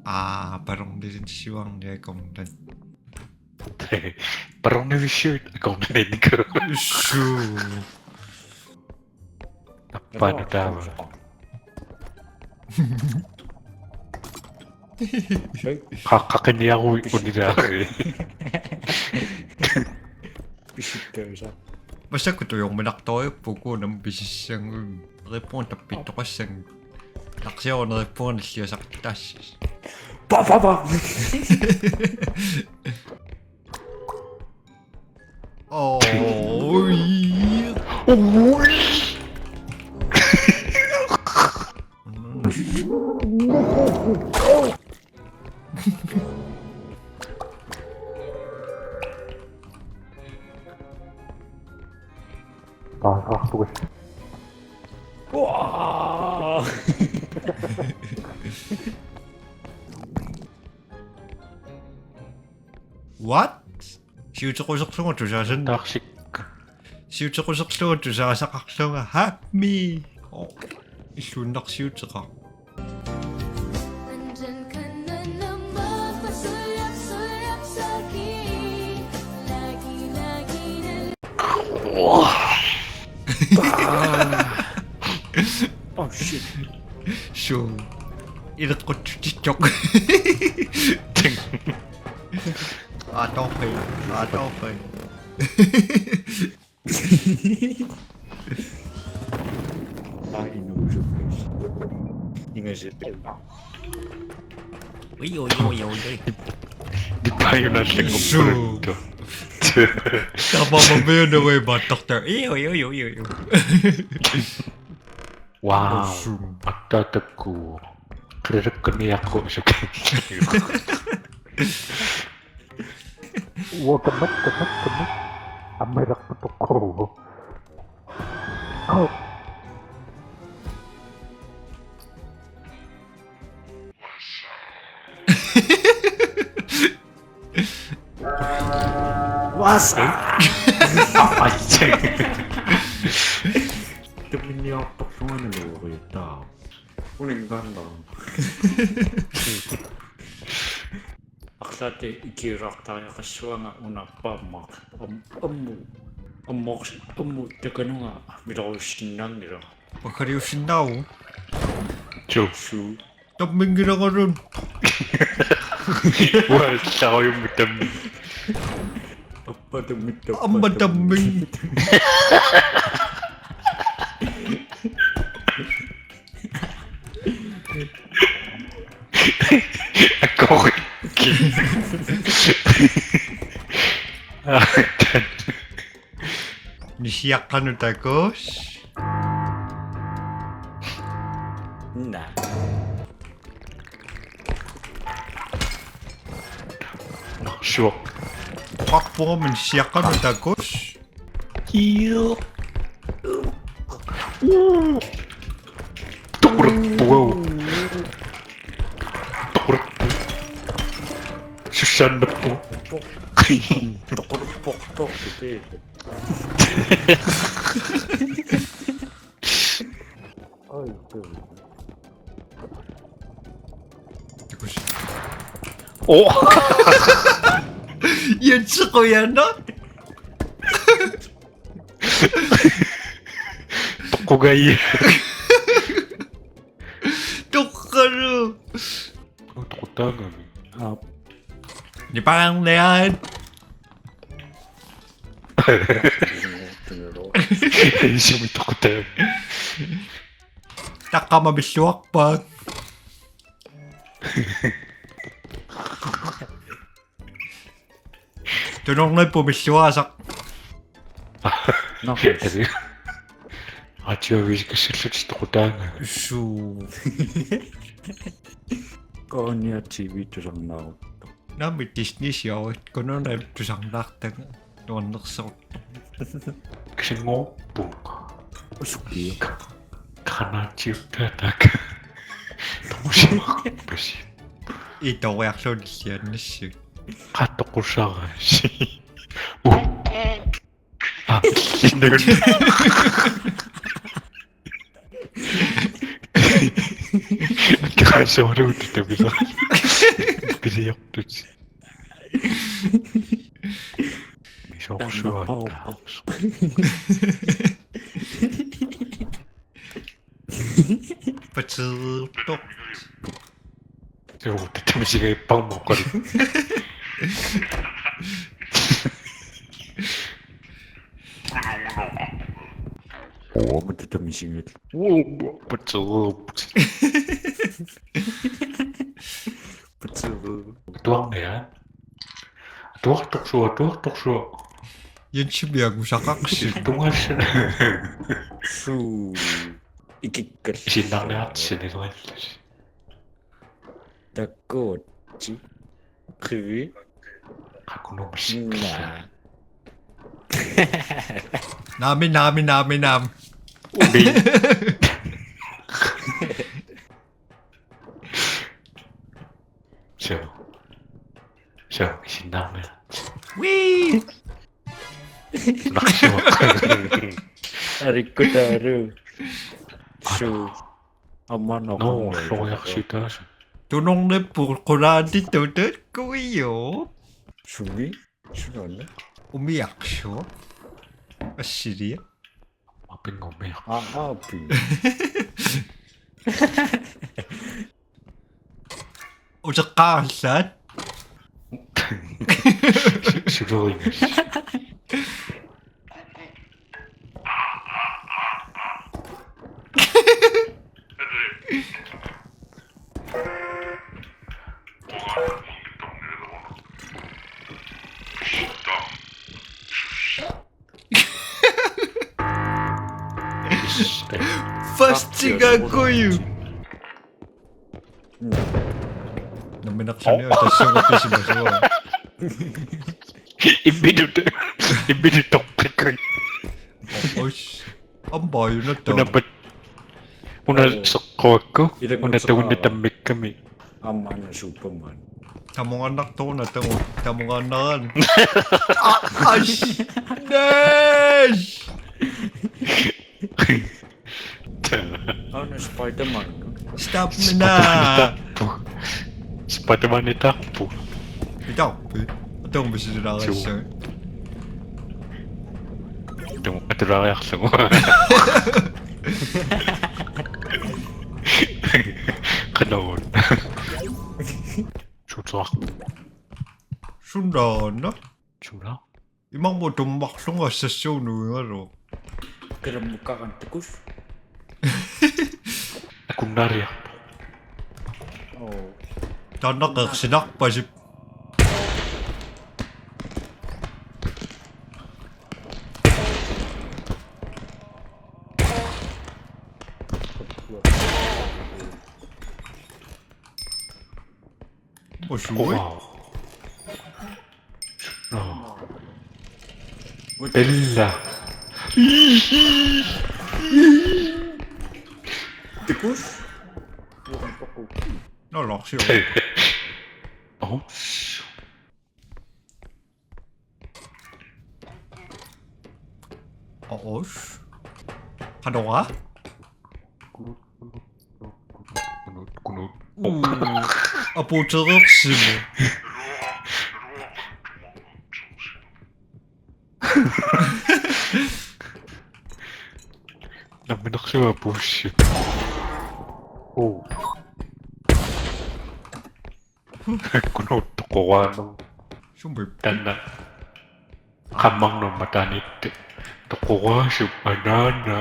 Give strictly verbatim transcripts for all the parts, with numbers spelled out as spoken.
Aa, ballonilinissuarnik akornat. Ballonilissiuit akornannikkut. Suu. Appaana taava. Qaqqaqiniarui unilaari. Pisikkaasa. Massakkut tujorminartorujuupput uku nammineq pisissanngui. Neriuppunga tappittoqassanngilaq. Narsiorneruuppunga nalliasartaassas. Pa, pa, pa. Oi. Oi. Taasartugas. Uaa! What? Siutequserlunga tusaasan-, Taarsik. Siutequserlunga tusaasaqarlunga. Help me. Oh. Illuinnarsiuteqaaq. Oh shit. Suu. Ileqqutsutittoq. Aa, toqi. Aa, toqi. Aa, inuusuppas. Ingasippa. Ui, ui, ui, ui, ui. Dipajunallanngorpuluttu. Suu. Tamamamiuna ui baattarta. Ui, ui, ui, ui, ui. Wow. Suu. Attatakku. Qilakkanniaqqusuk. Uakka makka makka makka. Ameraq putukku. Oh. What's up? Ai. Tumminniortorluanuloritaa. Uningaannaq. Arlaati ikiulaartariaqassuanga una paammaaq. Am-, ammu. Ammor-, ammu takanunga miloriussinnaanngilara. Pakkariussinnaavoq. Suu. Suu. Tamminngilaralun. Uallarujummut tammi. Appa tammi, tappa. Amma tammi. Akorikki. Nisiaqqanut takuss. Naa. Suu. Oqarpunga nisiaqqanut takuss. Io. Toqorpoq. Toqorpoq. Sussaannarpoq. Toqorpoq, toqorpoq. Oi, oi. Takuss. Oh! Jensi qujanaq. Toqugai. Toqqalu. Oh, toqutaangami. Aap. Nipaarniaat. Isumi toqutaa. Taqqamamilluarpaat. Tunornarpoq milluaasaq. Nå. Radioavisikassallutit toqutaanga. Suu. Koorniat T V tusarnaaruttoq. Naamik Disney sjovt, kununa tusarnaartanga nuannersoq. Kisanngorupput. Usukiaq. Granatiukkaataak. Toqusimaarpasi. Itoriarluunniit illiannassut. Qaa toqusarasi. Uh. Ah, illinun. Asualuutit tapisaa. Piliortut. Misoqsuatta. Pateeruttoq. Joo, det er misigaapparma oqalu. Oo, men det er misigaat. Pateerupput. Pateeru. Tuarnia. Tuartorsuaq, tuartorsuaq. Jensimik angusaqarsi. Tungass. Suu. Ikikkallasi. Isinnarniartitsiniluarlasi. Takkuutsi. Qivi. Qakunumasik. Naa. Naami, naami, naami, naami. Ubi. Suu. Suu, isinnarniartitsiniluarlasi. Wii! Naqsuaq. Arikkutaalu. Suu. Aamma. Nå, noqarneri. Soorlu taassu. Tunornippoq qulaatitut kuiu. Sumi? Sunaana? Umiarsuaq. Assilia. Apingumiaq. Aa, aping. Uteqqaarallat. Su-, sulerinngas. Fastigaakuyu. Nammineq saniatigut pisimasua. Imminut, imminut toqqikui. Ois. Ampaajunatta. Una pat-, una seqquakku, ilannguteqaara. Una tagunna tammikkami. Aamma una Superman. Tamungaannartoruna tamu-, tamungaannaran. A-, ash! Nash! Aana Spider-Man. Stop me now. Spider-Man itarpu. Itarpu. Atormi silulaarissagit. Tung atulaariarlugu. Qanoq. Suutuaq. Sunaana. Suna. Imarmut tummarlunga assassuunuigalu. Kilammukaran takus. Akunnaariarpoq. Oo. Taanna qersinarpasip. Osui. Wow. No. Bella. Takus. No, lo siu. Oh. Oos. Qanoq? Kunut, kunut. Uu, apuutereersimu. Namminersuaq apuussiuk. Uu. Kunut toqoraanut. Sumip. Taanna. Qammarnumma taaniit toqoraasup anaana.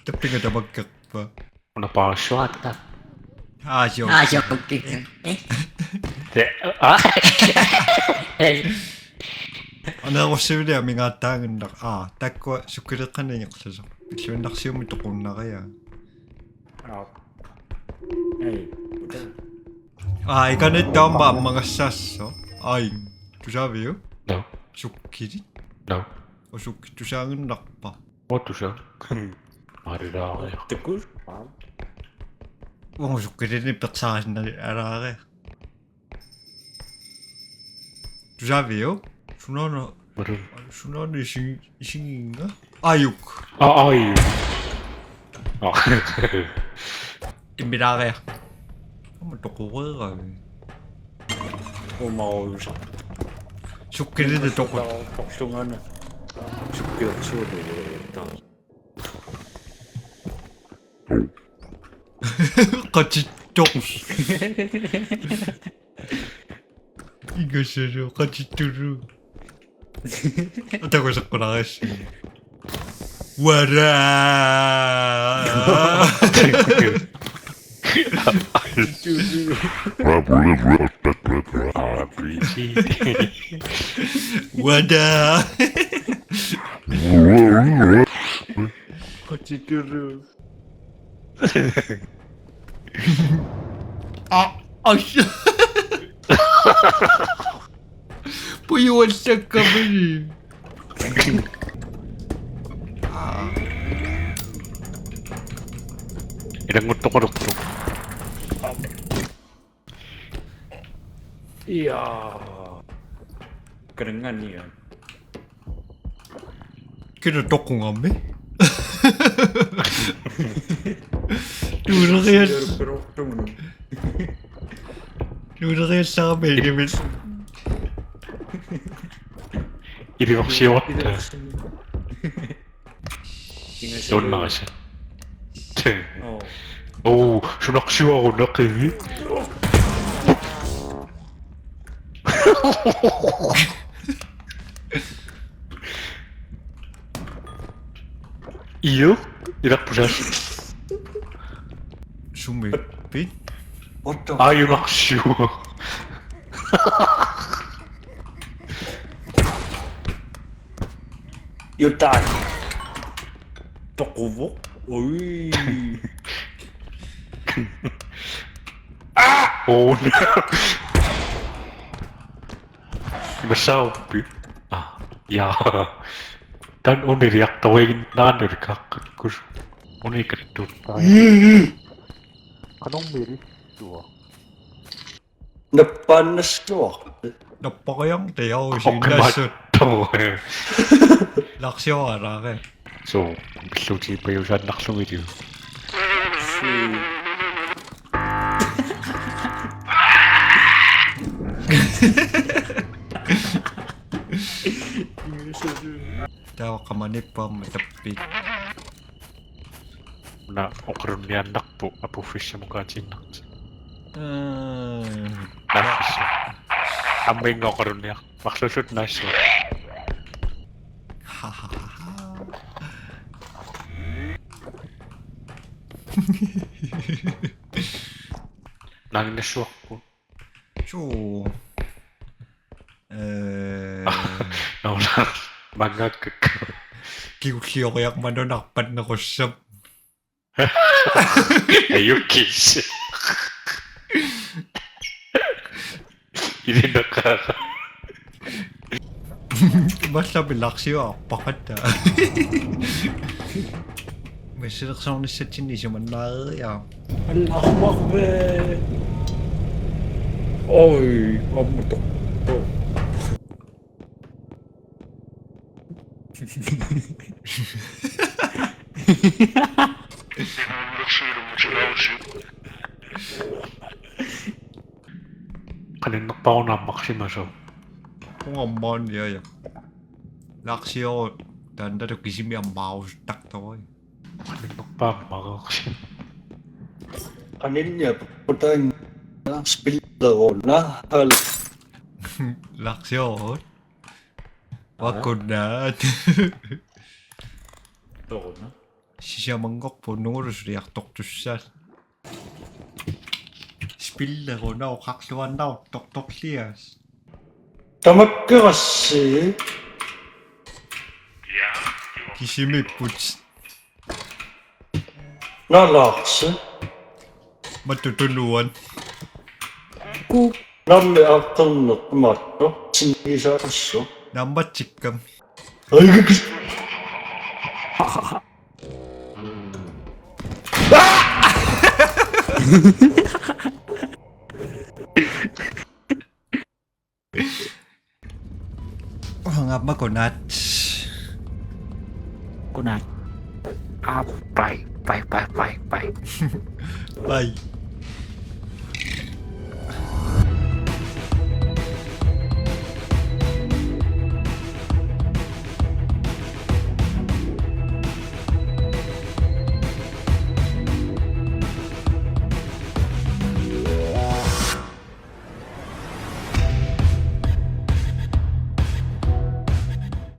Tappinga tamakkerpa. Una paassuatta. Aa, sio. Aa, sio, okay. Te-, aa. Aneerussivili amigaataaginnaq. Aa, takkua sukkileqqani ingerlasoq. Pilluinnarsiummi toqunnariaa. Aa. Ei, uta. Aa, ikanittaamma ammagassaassaaq. Ai, tusaaviuk? No. Sukkilit? No. Usukkit tusaaginnarpa? Uanga tusaanga. Marilaaria. Takus? Aa. Uanga sukkilinik peqsaarisinnaaginnarlunga. Tusaaviuk? Sunaana. Maril. Sunaana isi-, isiginnga. Ajuk. Aa, ajuk. Immilaariaq. Aamma toqureeravi. Umaruusa. Sukkilinnik toqu-. Toqlungana. Sukkiorsuuta. Qatittoq. Ingasalu qatittulu. Atakuseqqularis. Wara. Wada. Qatittulu. Ah, ash. Pujuassakkamini. Ilannguttaqalerpoq. Ia. Kananganiaq. Kina toqunngami. Tuulerias-. Tuuleriassarami ilivit. Ilivarsiuatta. Tuunnaasa. Oo. Oo, sunarsiuarunaqivi. Io, ilarpusaas. Sumiippit? What the? Ajunarsiu. You die. Toquvoq. Ui. Ah! Oh, no. Imassaarpit? Ah, ja. Taanna uniliartoruiginnaanulikaqqakkus. Unikattut. Qanormili tuo. Nappaannassuaq. Nappariarneq tajarusi innassut. Oqimaattoq. Larsioralaare. Suu, pilluutigipajusaannarlugiliu. Suu. Taava qamaniippaamma tappik. Una oqalunniaannarpoq apuuffissamukaatsiinnartoq. Aa. Naaffissaq. Aamma inga oqalunniar-, marluulluta naassuaq. Naannassuarput. Suu. Ee. Nauna. Mangakka. Kigullioriarmat nunarput nerussap. Ajukis. Ilinaqaara. Imallami larsiuarpaqatta. Massilersornissatsinni isumannaariaa. Allahu Akbar. Oi, ammut. Qaninnerpaaq una ammarsimasoq. Uanga ammaanniaja. Larsiorut taannalu kisimi ammaarusuttartorujuk. Qaninnerpaaq ammaarusuttartorujuk. Qaninnia putaanna spilleruna hal. Larsiorut. Vakunnaat. Toruna. Sisamanngorpoq nungulusuliartortussaat. Spilleruna oqarluaannartortorliaas. Tamakkerassi. Kisimiipput. Nalaarsi. Matu tunuan. Ku. Nammi artorneq maatto. Sinnisaassu. Nammatsikkam. Aigipis. Uanga aamma godnat. Godnat. Aappai. Bye, bye, bye, bye. Bye.